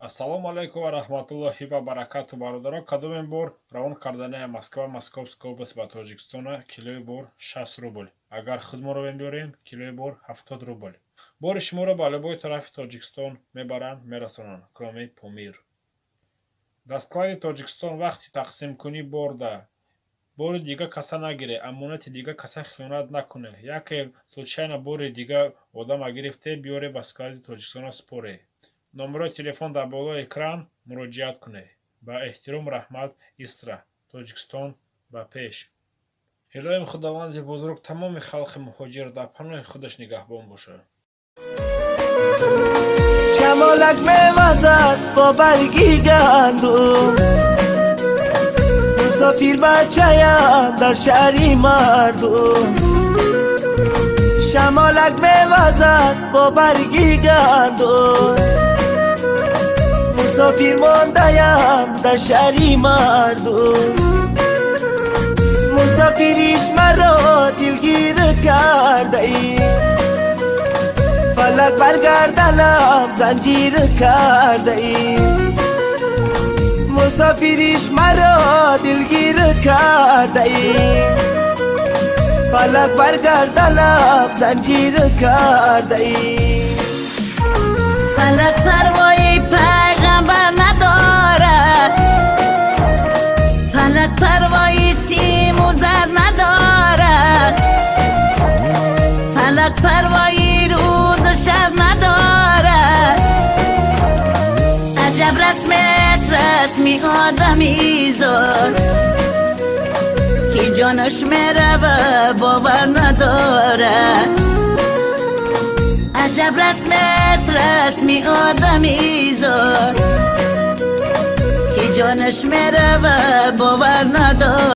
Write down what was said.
Ассалому алайкум ва раҳматуллоҳи ва баракату, бародаро. Кадомин бор равон кардани Москва, Московская область ба Тоҷикистона килои бор 60 рубл. Агар худмо равем биёрем, килои бор 70 рубл. Бори шуморо ба любой тарафи Тоҷикистон мебаранд, мерасонанд, кроме Помир. Дар склади Тоҷикистон вақти тақсимкунӣ борда бори дига каса нагире, амонати дига каса хиёнат накуне. Яке случайно бори дига одама гирифте, биёре, ба склади Тоҷикистона споре. Номерои телефон дар болои экран, муроҷиат кунед. Ба эҳтиром, раҳмат, Истра. Тоҷикистон ба пеш. Илоҳим, Худованди бузург тамоми халқи муҳоҷир дар паноҳи худаш нигаҳбон бошад. Шамолак мевазад бо барги гандум, мусофир бачаям дар шаҳри мардум. Шамолак мевазад бо барги гандум, мусофир мондаям дар шаҳри мардум. Мусофириш маро дилгир кардаӣ, фалак баргарданам занҷир кардаӣ. Мусофириш маро дилгир кардаӣ, фалак баргарданам занҷир кардаӣ. Фалак парвои пайғамбар надорад, фалак парвои симу зар надорад, фалак парвои рӯзу шаб надорад. Аҷаб расмест расми одамизод, ки ҷонаш мерава, бовар надорад. Аҷаб расмест расми одамизод, ки ҷонаш мерава, бовар надорад.